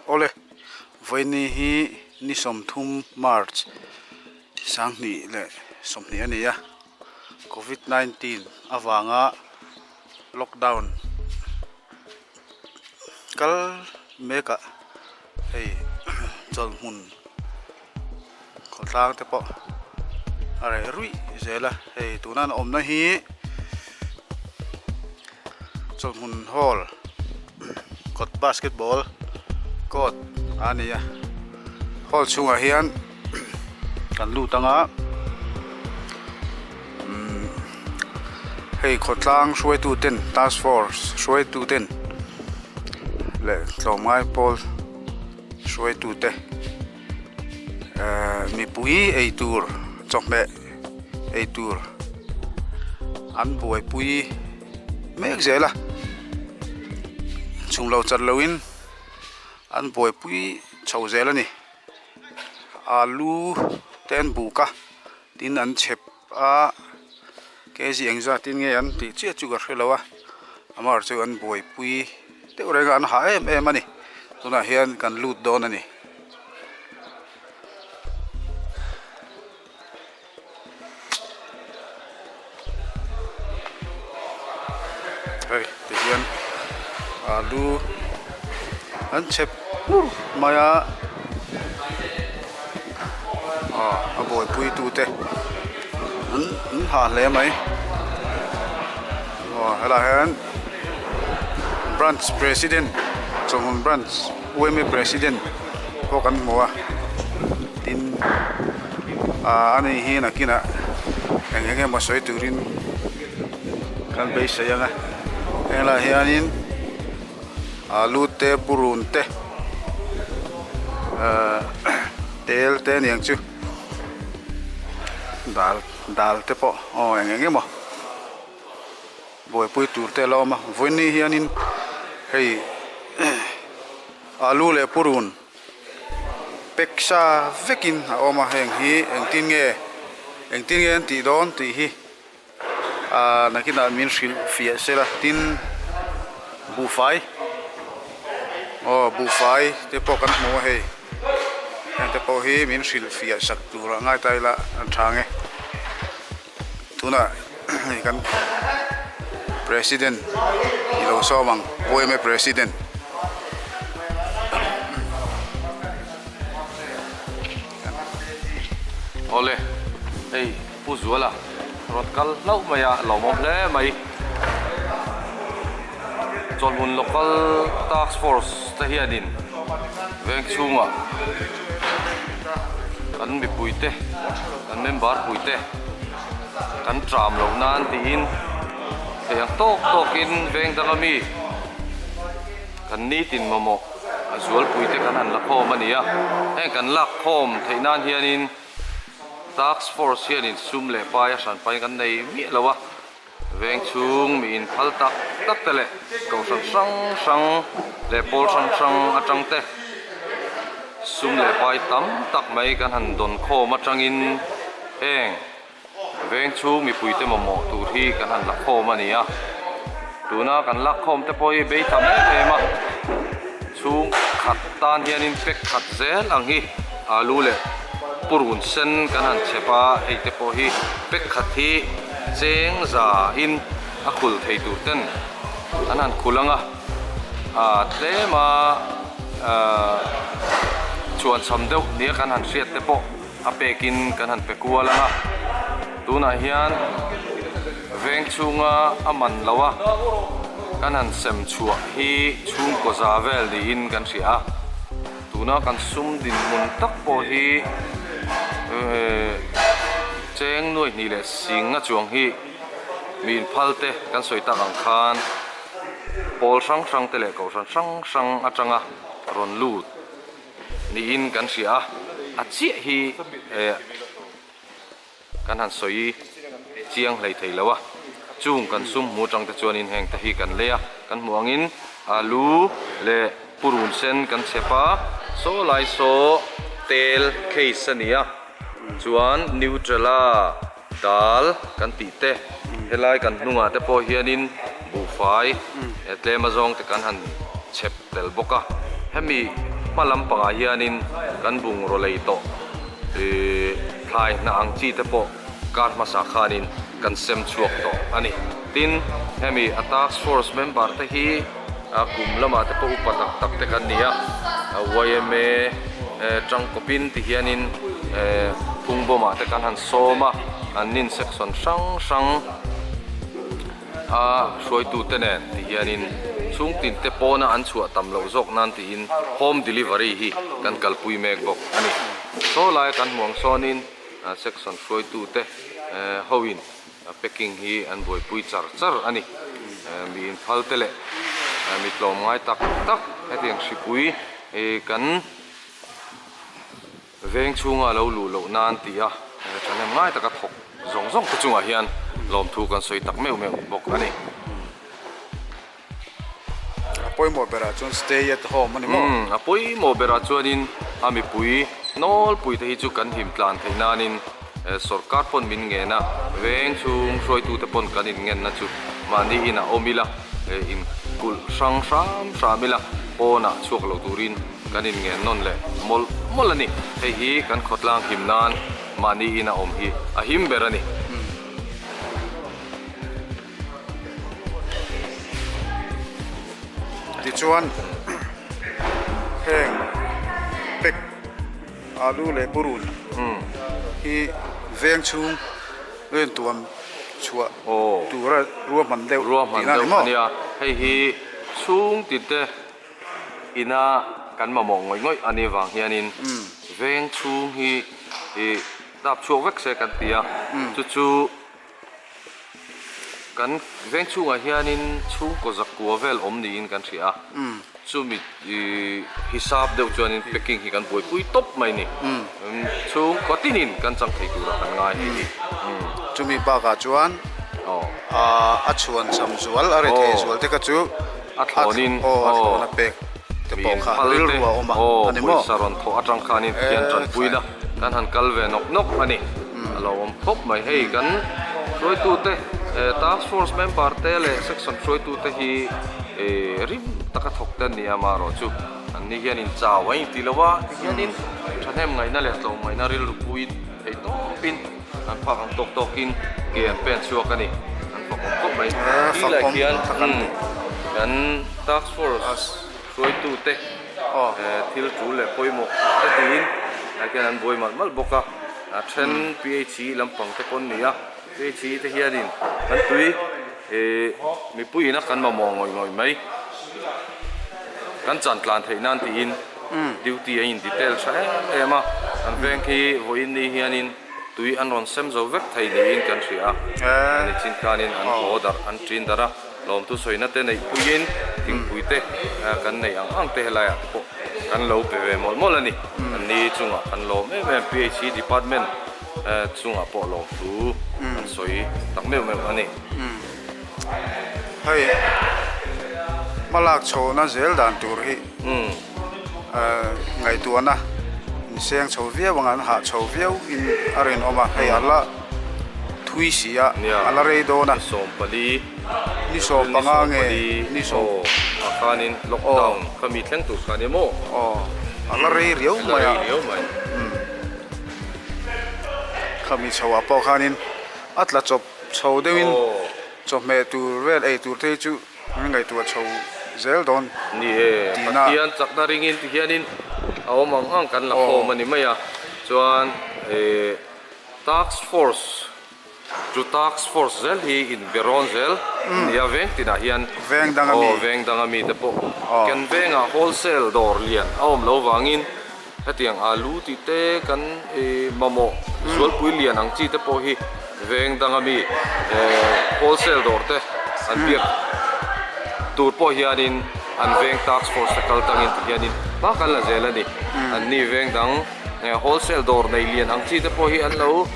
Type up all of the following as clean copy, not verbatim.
Awle, vawiini hi ni 30 March 2020 a ni a, Covid 19 avanga lockdown kal mek ah hei chawlhmun khawtlang te pawh a reh ruih zel a, hei tuna an awmna hi chawlhmun hall kawt basketball court a ni a hall chhungah hian kan lut ang a umm hei khawtlang hruaitu ten task force hruaitu ten leh tlawmngai pawl hruaitu te ehh mipui eitur chawhmeh eitur an buaipui mek zel a chhung lo chat lo in an buaipui chho zel a ni alu te an buk a tin an chhep a kg engzat in nge an tih chiah chu ka hre lo a amah chu an buaipui deuh reng a an hah em em a ni tunah hian kan lut dawn a ni. Hei tihian alu an chep hmur mai a aw a buaipui tute an an hah hle mai aw helaiah hian branch president chawhmun branch U_M_A president pawh kan hmu a tin ah ani hi nakinah eng eng emaw sawi turin kan beisei ang a helaiah hianin alu te purun te ahh tel te aniang chu dal dal te pawh aw eng eng emaw. Buaipui tur te a la awm a, vawiin hianin hei alu leh purun pack sa vekin a awm a, heng hi engtin nge engtin nge an tih dawn tih hi ah nakinah min hrilh fiah sela tin buhfai aw buhfai te pawh kan hmu a hei heng te pawh hi min hrilh fiah sak tur a ngai ta ila an tha ang e. Tunah hei kan President i lo sawm ang YMA President. Awle, hei Pu Zuala rawn kal hlauh mai a, lawmawm hle mai. Chawlhmun Local Task Force te hianin veng chhungah kan mipuite, kan member puite kan tram loh nan tiin thei ang tawk tawkin veng danga mi kan nitin mamawh a zualpuite kan han la khawm a ni a. Heng kan lak khawm theih nan hianin Task Force hianin sum leh pai a hran pahin kan nei miah lo a. Veng chhung mi inphal tak tak te leh kohhran hrang hrang leh pawl hrang hrang atang te sum leh pai tam tak mai kan han dawn khawm atangin heng veng chhung mipui te mamawh tur hi kan han la khawm a ni a, tuna kan lak khawm te pawh hi bei tham em em a, chhung khat tan hianin pack khat zel ang hi alu leh purun sen kan han chhep a, hei te pawh hi pack khat hi. Cheng za in a khul thei tur ten an han khul ang a, ah tlem a ah chuan cham deuh nia kan han hriat te pawh a pek in kan han pe kual ang a, tunah hian veng chhunga a man lo a kan han sem chhuah hi chhungkaw za vel niin kan hria a, tuna kan sum dinhmun tak pawh hi eh. Cheng nuai hnih leh sing a chuang hi mi inphal te kan sawi tak ang khan pawl hrang hrang te leh kohhran hrang hrang atanga rawn lut niin kan hria a, a chiah hi eh kan han sawi chiang hlei thei lo a, chung kan sum hmu atang te chuanin heng te hi kan lei a, kan hmuh angin alu leh purun sen kan chhep a, saw lai saw tel case a ni a. Chuan Nutrela dal kan tih te helai kan hnungah te pawh hianin buhfai tlem azawng te kan han chhep tel bawk a. Hemi hma lampangah hianin kan bungraw lei tawh ih thlai hnah ang chi te pawh kar hmasa khanin kan sem chhuak tawh a ni. Tin, hemi a task force member te hi a kum lamah te pawh upa tak tak te kan ni a, yma tangkawpin ti hianin phungbawmah te kan han sawm a, an nin section hrang hrang a hruaitute nen ti hianin chhungtin te pawna an chhuah tam loh zawk nan tiin home delivery hi kan kalpui mek bawk a ni. Saw laia kan hmuh ang sawnin section hruaitute hoin packing hi an buaipui char char a ni. Mi inphal te leh mi tlawmngai tak tak hetiang hripui kan Veng chhunga lo luh loh nan tih a thahnem ngai taka thawk zawng zawng te chungah hian lawmthu kan sawi tak meuh meuh bawk a ni. A pawimawh berah chuan stay at home a ni maw? Umm, a pawimawh berah chuanin a mipui nawlpui te hi chu kan him tlan theih nanin sorkar pawn min ngen a, veng chhung hruaitute pawn kan inngenna chu mahni inah awm ila, inkulh hrang hram hram ila pawnah chhuak lo turin Kan inngen nawn leh mawlh mawlh a ni. Hei hi kan khawtlang him nan mahni in a awm hi a him ber a ni. Tichuan heng pack alu leh purun hi veng chhung len tuam chhuah tura ruahman deuh tihna a ni maw? Ruahman deuh a nia. Hei hi chhung tin te Ina kan mamawh ngawih ngawih a nih vang hianin veng chhung hi ih dap chhuak vek se kan ti a, chu chu kan veng chhungah hianin chhungkaw zakua vel awm niin kan hria a, chumi ih hisap deuh chuanin packing hi kan buaipui tawp mai a ni, chhungkaw tinin kan chang thei turah kan ngai hei hi. Chumi bakah chuan a chhuan cham zual a ri thei zual te kha chu. A thlawnin aw a thlawn a pek te pawh kha rilru a awm a a ni maw? Pawisa rawn thawh atang khanin Pathian tanpuina kan han kal ve nawk nawk a ni. A lo awm khawp mai. Hei kan hruaitute task force member te leh section hruaitute hi rim taka thawk te an ni a, amaherawhchu an ni hianin chau a inti lo a, tihianin thahnem ngaihna leh tlawmngaihna rilru puiin theih tawpin An phak ang tawk tawkin ke an pen chhuak a ni. An fak awm khawp mai. Ti lai khian kan task force hruaitute thil tul leh pawimawh te tiin lai khian an buai malh malh bawk a. A then PHE lampang te pawh an ni a. PHE te hianin kan tui mipuiin a kan mamawh ngawih ngawih mai. Kan chan tlan theih nan tiin duty a in detail tha em em a. Kan veng khi vawiin ni hianin. Tui an rawn sem zo vek thei niin kan hria a, ani chin khanin an haw darh an ṭin darh a, lawmthu sawina te neih puiin thingpui te kan neih ang ang te helaiah te pawh kan lo pe ve mawlh mawlh a ni. An ni chungah kan lawm em em PHE department chungah pawh lawmthu kan sawi tak meuh meuh a ni. Hei hmalak chhohna zel dan tur hi. Ngaihtuahna in seng chho viau ang a, an hah chho viau in a rinawm a, hei a la thui si a, a la rei dawn a. Ni 14. Ni 15 nge ni sawm. Aw ah khanin lockdown kha mi thleng tur kha a ni maw? Aw a la rei riau mai a. A la rei riau mai. Khami chho ah pawh khanin a tla chawp chho deuhin chawhmeh tur vel ei tur te hi chu. An ngaihtuah chho zel dawn Ni e, tihna. Pathian chakna ringin ti hianin a awm ang ang kan la khawm a ni mai a, chuan eh task force chu task force zel hi inbe rawn zel a ni a, veng tinah hian Veng dang ami. Aw veng dang ami te pawh kan vengah wholesale dawr lian a awm lo vangin hetiang alu tih te kan eh mamawh zualpui lian ang chi te pawh hi Veng danga mi wholesale dawr te an biak tur pawh hianin an veng task force te kal tangin ti hianin hma kan la zel a ni. An ni veng dang wholesale dawr nei lian ang chi te pawh hi an lo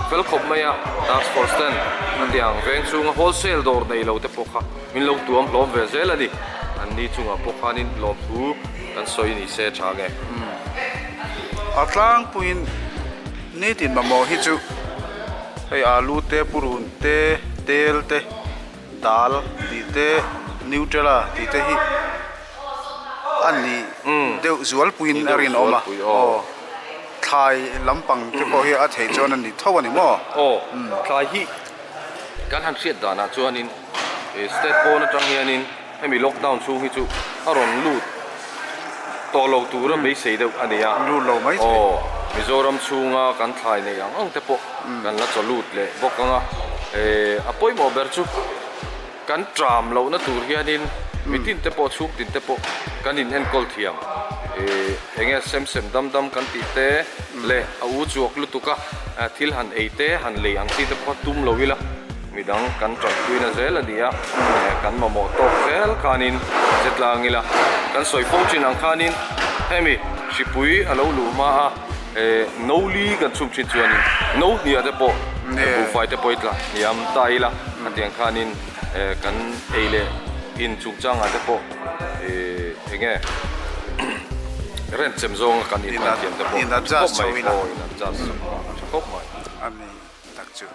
fel khawp mai a, task force ten an ti ang veng chhunga wholesale dawr nei lo te pawh kha min lo tuam hlawm ve zel a ni. An ni chungah pawh khanin lawmthu kan sawi ni se tha nge. A tlangpuiin Nitin mamawh hi chu hei alu te purun te tel te dal tih te nutella tih te hi. A nih deuh zualpuiin a rinawm a, aw thlai lampang te pawh hi a theih chuan a ni tho a ni maw? Aw, thlai hi kan han hriat danah chuanin state pawn atang hianin hemi lockdown chhung hi chu a rawn lut tawh lo tura beisei deuh a ni a, Lut lo mai thei. Aw, Mizoram chhunga kan thlai nei ang ang te pawh kan la chaw lut leh bawk ang a, a pawimawh ber chu. Kan tram lohna tur hianin mitin te pawh chhung tin te pawh kan in enkawl thiam. Eng nge sem sem dam dam kan tih te leh a u chuak lutuk a thil han ei te han lei ang chi te pawh kha tum lo ila midang kan tanpuina zel a ni a, kan mamawh tawk zel khanin che tlang ila kan sawi fo thin ang khanin hemi hripui a lo luh hma a no li kan chhum thin chuanin no hniah te pawh buhfai te pawh i tla hniam ta ila. Hetiang khanin kan ei leh in chungchangah te pawh eng nge renchem zawnga kan inhman thiam te pawh in adjust chho ila. Aw in adjust chho tha khawp mai. A ni tak chu.